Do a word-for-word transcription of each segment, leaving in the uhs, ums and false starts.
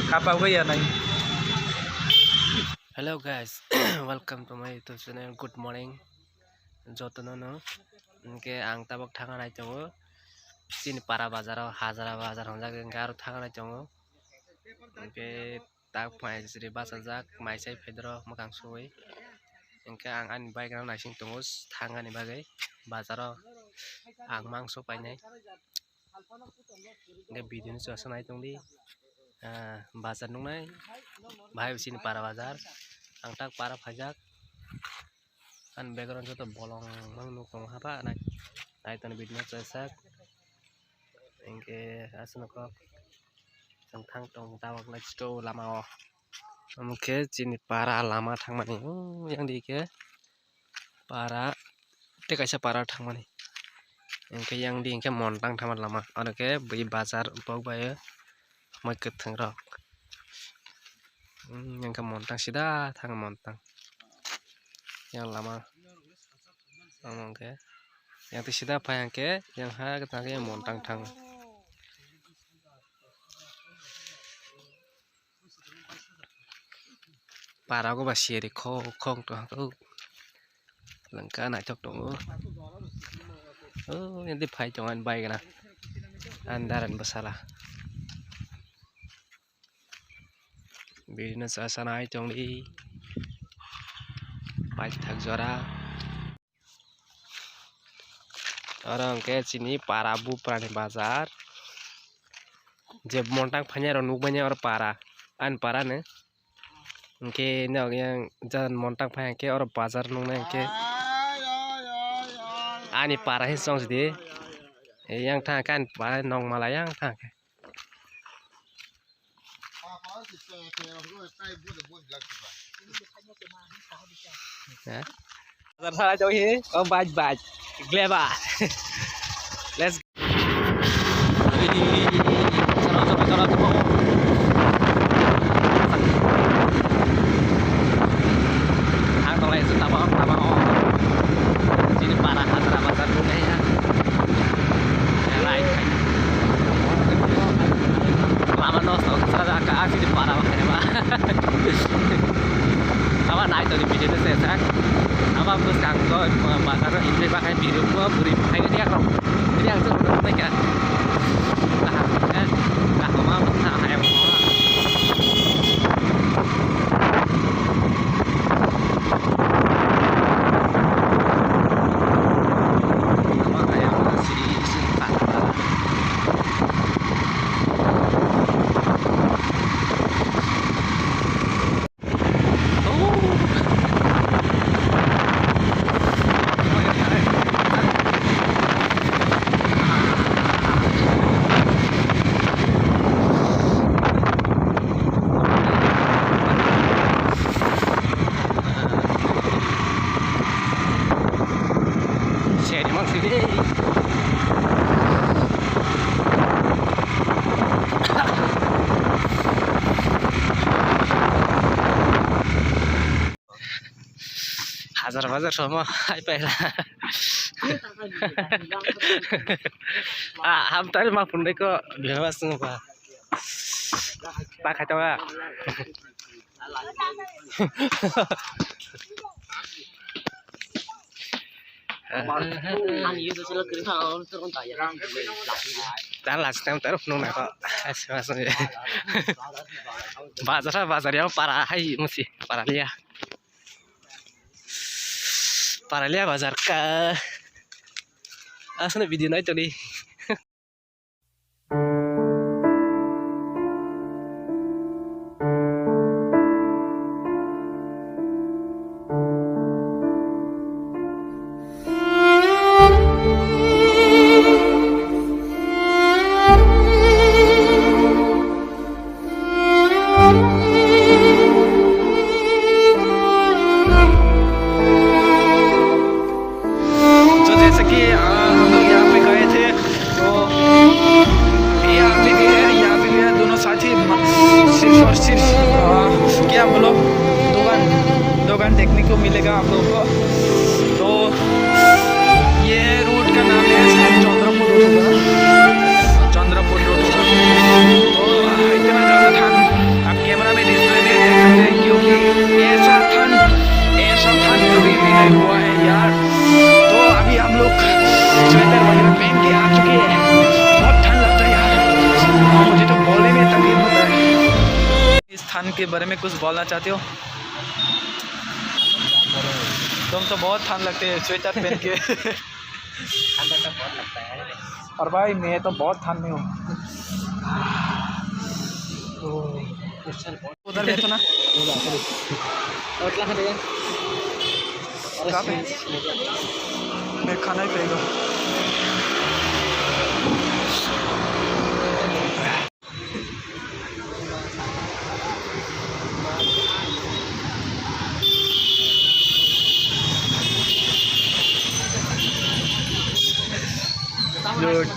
Kapagwi ya nai. Hello guys, welcome to my YouTube channel. Good morning. Jotono no. Hwnkhe ang tabok thangna nai tongo. Chini para bazaro, Hajra bazar hwnjak, hwnkhe aro thangna nai tongo. Hwnkhe tak phai siri bachajak, mai sai phaidoro mwkhang suwi. Hwnkhe ang ani bike rok naising tongo, thangani bagwi bazaro ang mangso painai. Hwnkhe video no chwngsa nai tongdi. Ah, bazar nuknai. Bahai chini para bazar. Ang tak para phaijak. Ani background joto bolong mang nuk tongo hapha nai. Nai tongni video no chwngsak. Hwnkhe aswk nokho chwng thang tong tabok nai chwng lama o. Omo khe chini para lama thangmani. O yang di khe para tei kaisa para thangmani. Hwnkhe yang di hwnkhe Montang thangma lama. Aro khe bui bazar bok bai o mai kwthwng rok. Hmm, yang khe Montang sida thang Montang. Yang lama. Omo hwnkhe yang twi sida phai hwnkhe yang ha kwthang khe Montang thang. Para go ba siyari khok khok to hako. Langka naithok tongo. Oh, yang di phai tongo ani bike na. Andaran bwsala. Bini chwngsa nai tongdi. Paithak jora. Oro hwnkhe chini para buprani bazar. Je Montang phainai rok nukmani oro para. Ani para no. Hwnkhe nok yang jan Montang phai hwnkhe oro bazar nuknai hwnkhe. Ani para he chong sidi. Yang thang khe ani para nokmala yang thang khe. Bazar sara jauh he, oh, baj, baj. Gleba. Let's go. Ang tonglai se tabang, tabang, oh. Chini para hajra bazar nuknai ya. Right. Lama nosto, sara ka, ah, chini para ba, ba. Aba nai toni video se sa. Aba bwskang ko bazar o enjoy ba khai video ko buri khai dia ko. Ini ang tuh nai ka. Nah, eh, nah, mama, nah, ayam mama. Mama, ayam, si, si, tak, tak. Seri mang sini. Hajar hajar sama hai paila. Ah, ham tari ma pundai ko bihawa sungpa. Pa khai tawa. Ang iyo sila kiri kha ang terus tanya. Tan last time terus nung nako. Asma sung. Bazar bazar yang para hai musi para lia. Para lia bazar ka. Asana video nai tadi. तो जैसे कि, आ, हम लोग यहाँ पे गए थे, तो ये आदमी भी है, यहाँ पे भी है, दोनों साथ ही म-, सिर्फ और सिर्फ, आ, क्या बोलो, दो घं-, दो घंटे देखने को मिलेगा आप लोगों को। तो ये रोड का नाम है शायद चंद्रपुर रोड होगा, चंद्रपुर रोड होगा। तो इतना ज़्यादा ठंड, ठंड के बारे में कुछ बोलना चाहते हो? तुम तो बहुत ठंड लगते है स्वेटर पहन के। ठंड तो बहुत लगता है। और भाई, मैं तो बहुत ठंड में हूँ। तो उधर बैठो ना। और क्या खाते हैं? अरे कहाँ पे? मैं खाना ही पड़ेगा। Dude.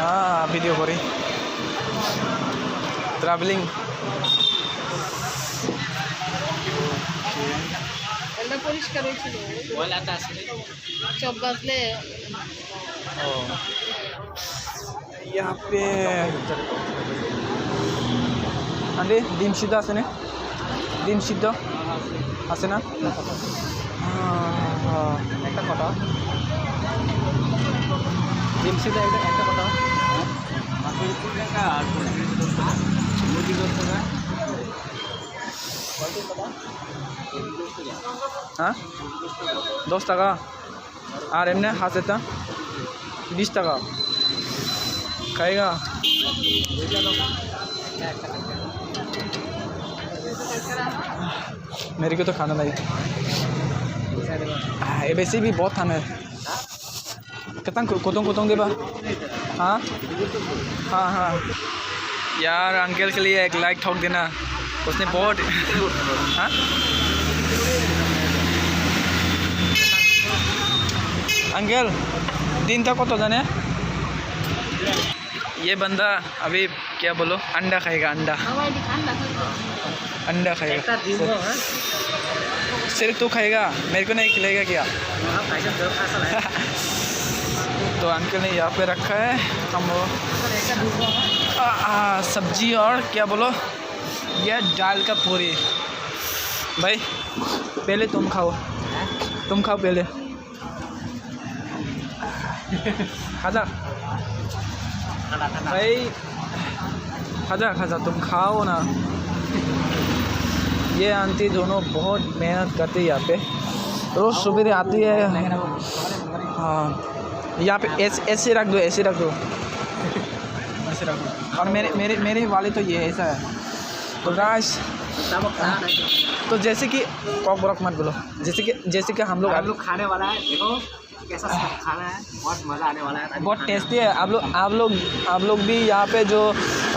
Ah, video kori. Traveling. এটা পরিষ্কার হয়েছিল। চপ বাজলে। Oh. ইয়াপে আরে ডিম সিদ্ধ আছে না? ডিম সিদ্ধ আছে না? হ্যাঁ, হ্যাঁ। একটা কথা। ডিম সিদ্ধ একটা, একটা কথা। হ্যাঁ? দশ টাকা। আর এমনি হাঁসেরটা বিশ টাকা। খাইগা? मेरे को तो खाना नहीं। हाँ, ये वैसे भी बहुत खाना है। Katang ku-, kutong kutong diba? हाँ? हाँ, हाँ। यार, अंकल के लिए एक लाइक ठोक देना। उसने बहुत, हाँ? अंकल, दिन का कतो जाने? ये बंदा अभी क्या बोलो, अंडा खाएगा, अंडा। अंडा खाएगा। सिर्फ तू खाएगा, मेरे को नहीं खिलाएगा क्या? तो अंकल ने यहाँ पे रखा है, हम लोग, आ, आ, सब्जी और क्या बोलो, ये दाल का पूरी। भाई, पहले तुम खाओ, तुम खाओ पहले। खाजा। भाई, खाजा, खाजा, तुम खाओ ना। ये आंटी दोनों बहुत मेहनत करती है यहाँ पे, रोज सुबह आती है। हाँ, यहाँ पे एसी, एसी रख दो, एसी रख दो। और मेरे, मेरे, मेरे वाले तो ये ऐसा है। तो गाइस, तो जैसे कि कॉकबरक मत बोलो, जैसे कि, जैसे कि हम लोग हम लोग खाने वाला है, देखो। कैसा खाना है, बहुत मजा आने वाला है। बहुत टेस्टी है। आप लोग, आप लोग, आप लोग भी यहाँ पे जो,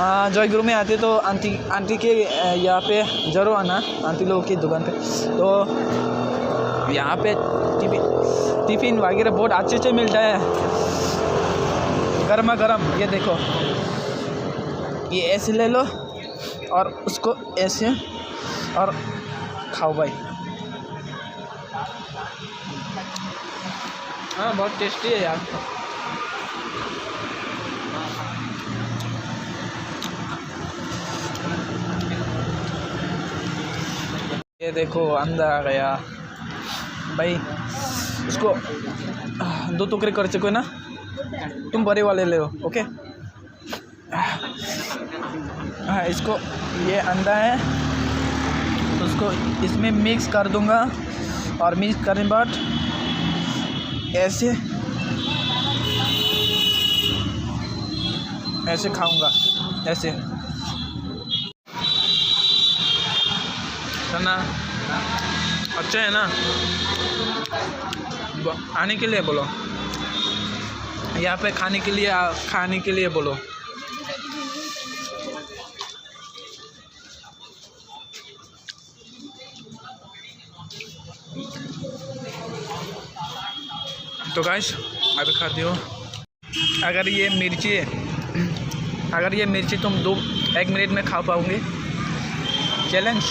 आ, जयगुरु में आते तो आंटी, आंटी के, आ, यहाँ पे जरूर आना, आंटी लोगों की दुकान पे। तो यहाँ पे टिफिन, टिफिन वगैरह बहुत अच्छे अच्छे मिलता है, गर्मा गर्म। ये देखो, ये ऐसे ले लो और उसको ऐसे और खाओ भाई। हाँ, बहुत टेस्टी है यार। ये देखो, अंडा आ गया भाई। इसको दो टुकड़े कर सको ना, तुम बड़े वाले ले लो, ओके। हाँ, इसको, ये अंडा है, उसको इसमें मिक्स कर दूंगा और मिक्स करने बाद ऐसे, ऐसे खाऊंगा, ऐसे। खाना अच्छा है ना? ब-, आने के लिए बोलो, यहाँ पे खाने के लिए, आ, खाने के लिए बोलो। तो गाइस, अभी खाती हूँ। अगर ये मिर्ची, अगर ये मिर्ची तुम दो, एक मिनट में खा पाओगे? चैलेंज,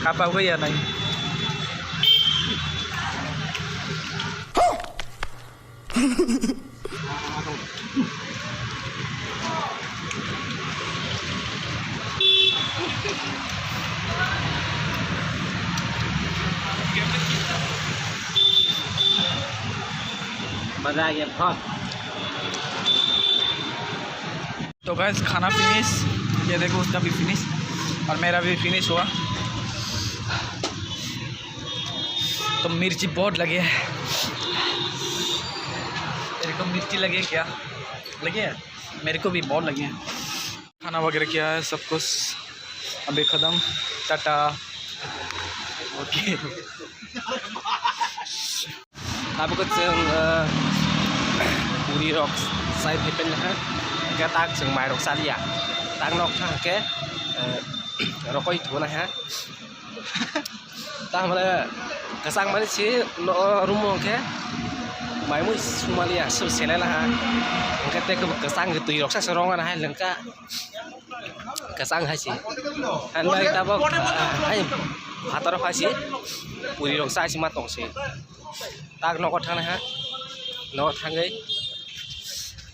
खा पाओगे या नहीं? मजा आ गया बहुत। तो गाइस, खाना फिनिश, ये देखो, उसका भी फिनिश और मेरा भी फिनिश हुआ। तो मिर्ची बहुत लगे है। तेरे को मिर्ची लगे क्या? लगे है? मेरे को भी बहुत लगे हैं। खाना वगैरह किया है सब कुछ, अभी खत्म। Tata. Okay. Tabuk chwng, eh, puri rok chai phaiphai ha, hwnkhe tak chwng mai rok chaliya, tak nok thang khe, eh, rokoi thuna ha, tamle kwchang mani si no room o khe mai mui sumaliya sub selena ha, hwnkhe tei kwchang twi rok sa rong hai lengka. Kwchang hai se. Ang bai tabok, ah, hai phataro hai se. Puri rok sa se ma tong se. Tak nogo thang ha. Nogo thangwi.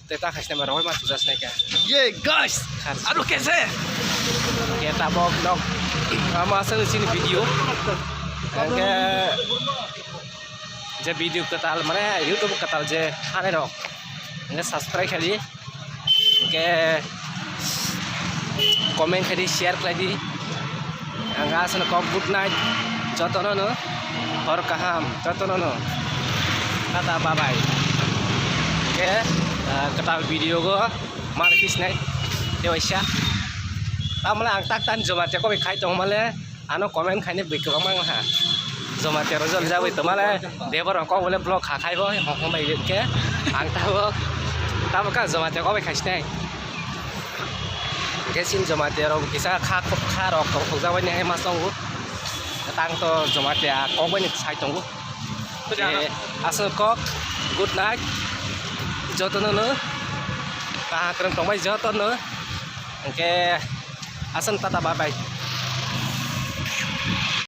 Te ta khai se ma roi ma suja se ka. Ye guys, aru kaise? Ke tabok nok. Ama sa sini video. Ang ke je video kwtal mane YouTube kwtal je hanai rok. Ang subscribe khai di. Hwnkhe comment khai di, share khlai di. Ang aswk kok good night jotono no, hor kaham jotono no, tata bye bye. Hwnkhe, ah, kwtal video go mani kisnai tewaisa. Tamle ang tak tan Zomatia kobai khai tong male. Ano comment khainai bui kwbangma wngkha. Zomatia rok jol jagwi tongmale, de borok kok bole vlog kha khai bo, hong hong bai khe ang tabok, tabok kha Zomatia kok bai khaisinai. Hwnkhe chini Zomatia rok kisa kha, kha rok tong thokjak bai nai ma tongo. Tang to Zomatia kok bai sai tongo. Hwnkhe aswk kok, good night. Jotono no kaham kwrwng tongbai jotono. Hwnkhe aswk tata bye bye.